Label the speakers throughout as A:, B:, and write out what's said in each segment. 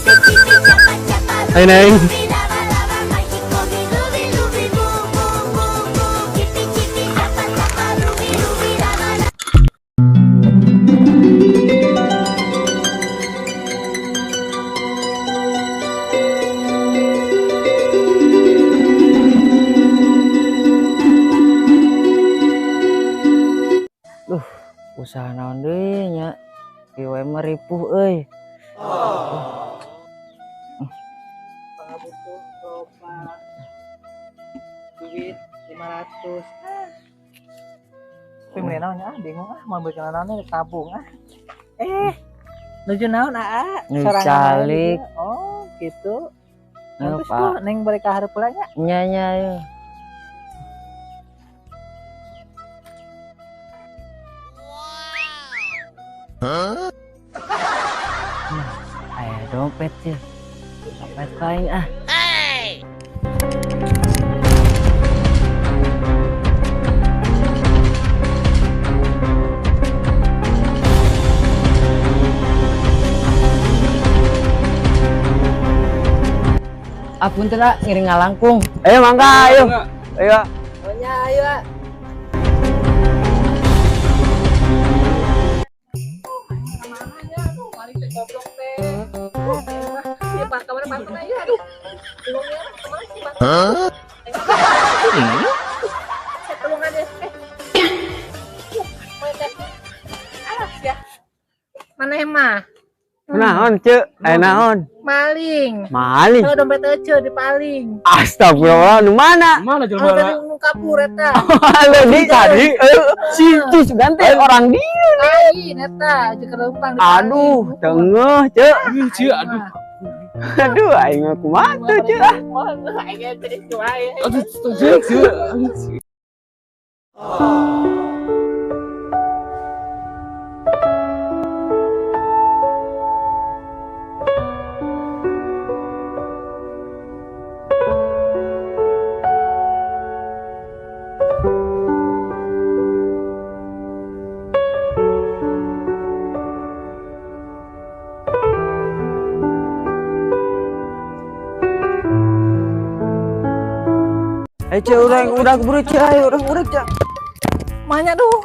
A: Ayo, Neng.
B: Duh, usaha naon deui nya? Kieu we mah ripuh euy.
C: Butuh loba duit 500, tapi beli naon ah, bingung ah, mau beli naon, tabung ah. Eh, nuju naon ah?
B: Nuju
C: Sorangan
B: calik.
C: wae. Oh, gitu.
B: Ayo,
C: terus
B: Pak.
C: tuh neng balik ka hareup heula nya.
B: Nya nya ayo. Nah, aya dompet sih. Dompet ku aing ah. Apunten ah, ngiring ngalangkung.
A: Ayo mangga, ayo. Ayo.
B: Oh nya ayo ah.
C: Aduh, maling teh goblok teh. Iya, Pak, kamar Pak ya, aduh. Bingung ya, kemana sih, Pak? Saya tulungan deh. Eh. Mana teh? Alah, ya. Mana mah?
A: Naon, Cek? Eh, naon?
C: Maling.
A: Maling.
C: Kalau dompet ece dipaling.
A: Astagfirullah, nu mana?
D: Mana
C: Kalau
D: jelema?
C: tadi nu kabur eta.
A: Halo di tadi. Situ sugan teh orang dia.
C: Lain eta, jeung leumpang dipaling.
A: Aduh, tengah, Cek.
D: Ih, Ceu, aduh.
A: Aduh, aing mah kumaha tuh, Cek? Ah.
C: Aing jadi cuai.
D: Aduh, Ceu, Ceu.
A: Eh, Cek, urang udah keburu, Cek. Ayo, urang udah, Cek.
C: Mana duh?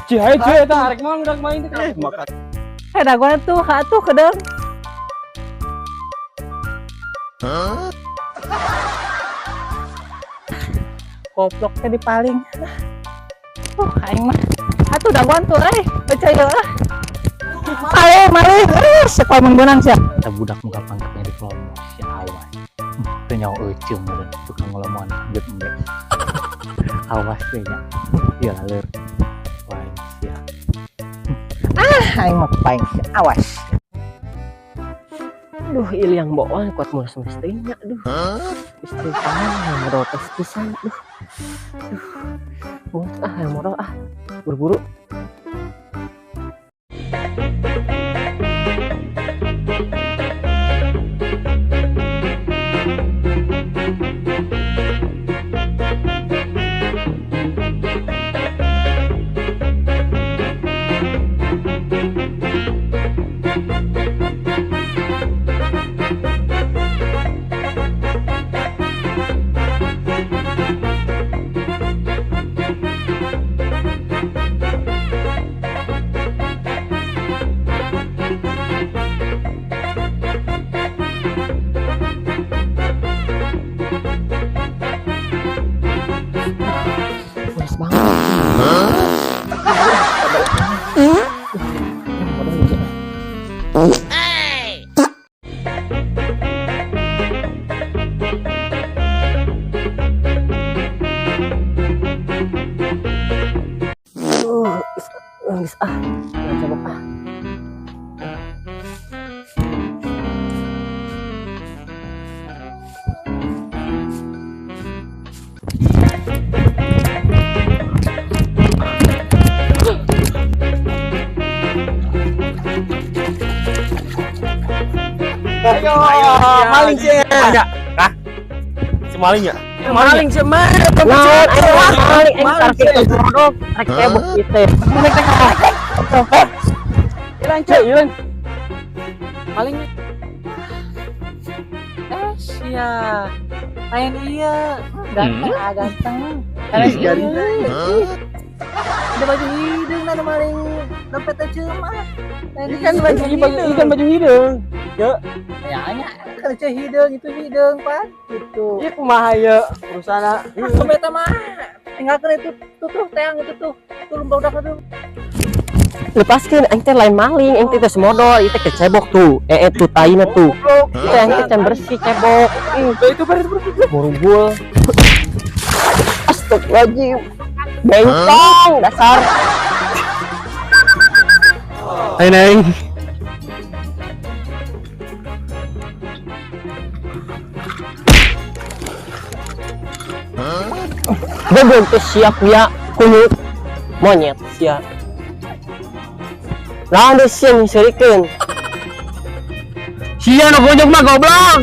D: Ceu, ayo Ceu, eta arek mah udah main teh.
A: Eh, makan.
C: Eh, dagoan tuh, atuh kedeung. Goblok teh dipaling. Aing mah. Atuh dagoan tuh euy, percaya ah. Ayo, mari. Sekolah menggunang sia.
E: Eta budak muka pangkatnya di kelompok si awas. Teu nyaho euceum meureun tukang ngolomoan lanjut embe. Awas we nya. Ieu laleur. Wae sia.
C: Ah, aing mah paing sia. Awas.
B: Duh, ieu yang bohong kuat mun semestinya duh. Istri tangan modal tes pisan duh. Duh. Buat ah yang modal ah. Buru-buru. Panas banget. Geus ah, coba ah.
A: Ayo, maling sih.
D: Hah? Si maling ya?
B: Maling sih mah. Naon aing maling aing target bodoh rek tebok ieu teh.
C: Hilang
D: Ceu,
C: ceu.
D: ieu.
C: Paling eh sia. Lain iya. Ganteng ah ganteng. Lain iya. Ada baju hidung ada maling dompet aja mah. Lain
D: Ikan baju hidung, ikan baju hidung. Ya,
C: Kayaknya kan ceu hidung itu hidung pan gitu.
D: ieu kumaha ieu urusana.
C: Dompet mah tinggalkan itu tuh tuh teang itu tuh. Turun barudak tuh.
B: Lepaskeun aing teh lain maling, aing teh geus modol, ieu teh kecebok tuh. Eh tuh taina tuh. Itu aing teh can bersih cebok. Ih,
D: Itu baru baru.
B: Borobol. Astagfirullahaladzim. Bengkong dasar.
D: Ayo neng.
B: Goblok teh sia kuya kunyuk monyet sia. Lawan deui sia nyeuseurikeun.
A: Sia nu bonyok mah goblok.